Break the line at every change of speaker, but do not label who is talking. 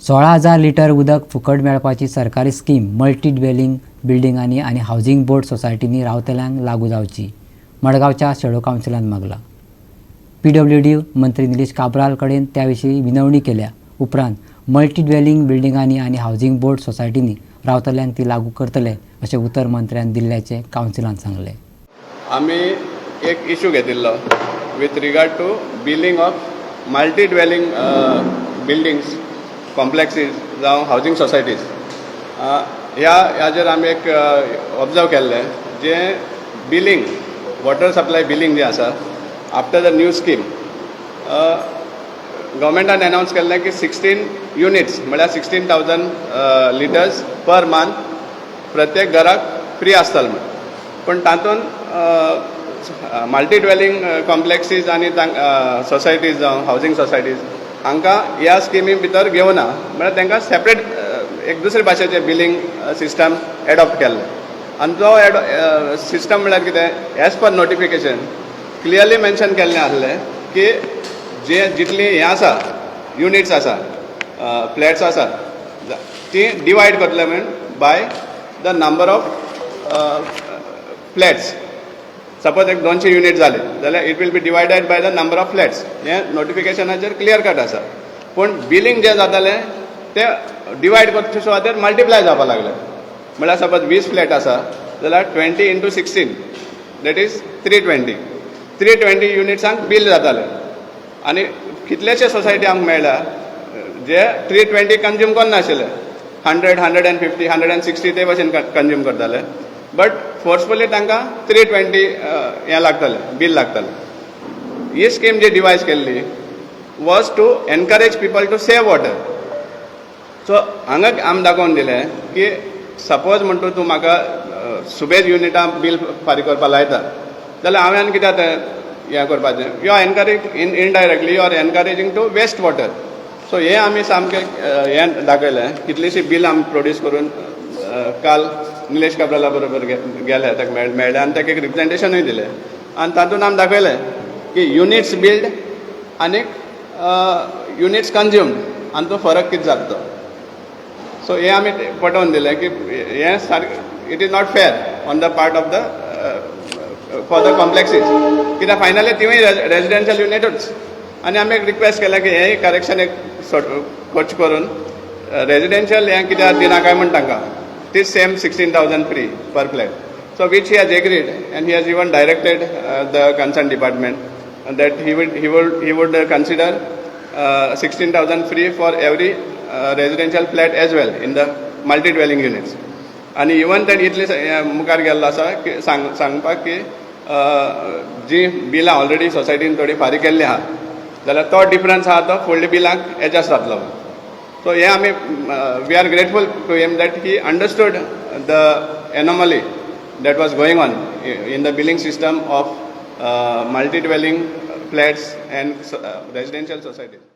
16,000 litre उदक फुकट मेळपाची सरकारी स्कीम मल्टी ड्वेलिंग बिल्डिंगांनी आनी हावजिंग बोर्ड सोसायटींनी रावतल्यांक लागू जावची, मडगांवच्या शेडो कावन्सिलान मागला. पीडब्ल्यूडी मंत्री निलेश काब्राल कडेन त्या विशीं विनवणी केल्या उपरांत मल्टी ड्वेलिंग बिल्डिंगांनी आनी हावजिंग बोर्ड सोसायटींनी रावतल्यांक ती लागू करतले अशें उतर मंत्र्यान दिल्ल्याचें कावन्सिलान सांगलें.
आमी एक इशू घेतिल्लो with regard to billing of multi dwelling buildings complexes जावं हावजींग सोसायटीज. ह्या हाजेर आमी एक ऑब्जर्व केल्लें, जें बिलींग, वॉटर सप्लाय बिलींग जें आसा, आफ्टर the new scheme गव्हर्मेंटान अनावन्स केल्लें की 16 युनिट्स, म्हळ्यार 16,000 litres per month प्रत्येक घराक फ्री आसतलो म्हण. पूण तातूंत मल्टी ड्वेलिंग कॉम्प्लेक्सीज आनी सोसायटीज जावं हावजींग सोसायटीज हांकां ह्या स्किमी भितर घेवना. म्हळ्यार तांकां सेपरेट एक दुसरे भाशेचें बिलींग सिस्टम एडॉप्ट केल्लें. आनी तो एडो सिस्टम म्हळ्यार कितें, as per notification clearly mention केल्लें आसलें की जे जितली हें आसा, युनिट्स आसा, फ्लॅट्स आसा, ती डिवायड करतले म्हण by the number of flats. Suppose एक 200 युनिट जाले जाल्यार it will be divided by the number of flats. हें नोटिफिकेशनाचेर क्लियर कट आसा. पूण बिलींग जें जातालें तें डिवायड करचे सुवातेर मल्टिप्लाय जावपाक लागलें. म्हळ्यार सपोज 20 फ्लॅट आसा जाल्यार 20 into 16, that is 320. 320 युनिट्सांक बील जातालें. आनी कितलेशे सोसायटी आमकां मेळ्ळ्या जे 320 कंज्यूम करनाशिल्ले, 100, 150, 160 ते भशेन कंज्यूम करताले, बट फोर्सफुली तांकां 320 हें लागतालें, बील लागतालें. ही स्कीम जी डिवायज केल्ली was to encourage people to save water. So हांगा आमी दाखोवन दिलें की सपोज म्हणटा तूं म्हाका सुबेज युनिटां बील फारीक करपाक लायता जाल्यार हांवें कित्याक तें हें करपाचें? You are encourage in indirectly you are encouraging to waste water. So हें आमी सामकें हें दाखयलें. कितलींशीं बिलां आमी प्रोड्यूस करून काल निलेश काब्राला बरोबर गेले, ताका मेळ्ळे आनी ताका एक रिप्रेजेंटेशनूय दिलें. आनी तातूंत आमी दाखयलें की युनिट्स बिल्ड आनी युनिट्स कंज्युम्ड आनी तो फरक कितें जाता तो. सो हें आमी पटोवन दिलें की हें सारकें, it is not fair on the part of the for the complexes, कित्याक फायनली तिवूय रेजिडेन्शियल युनिटूच. आनी आमी एक रिक्वेस्ट केलें की हें करेक्शन एक करचें करून रेजिडेन्शियल हें कित्याक दिना काय म्हण तांकां तीच same 16,000 free per flat. So which he has agreed, and he has even directed the concerned department that he would consider 16,000 free for every residential flat as well in the multi dwelling units. आनी even तेणें इतले मुखार गेल्लो आसा की सांगपाक की जी बिलां ऑलरेडी सोसायटीन थोडी फारीक केल्ली आहा जाल्यार तो डिफरन्स आहा तो फुडल्या बिलांक एडजस्ट जातलो. सो हें आमी, we are grateful to him that he understood the anomaly that was going on in the billing system of multi dwelling flats and residential societies.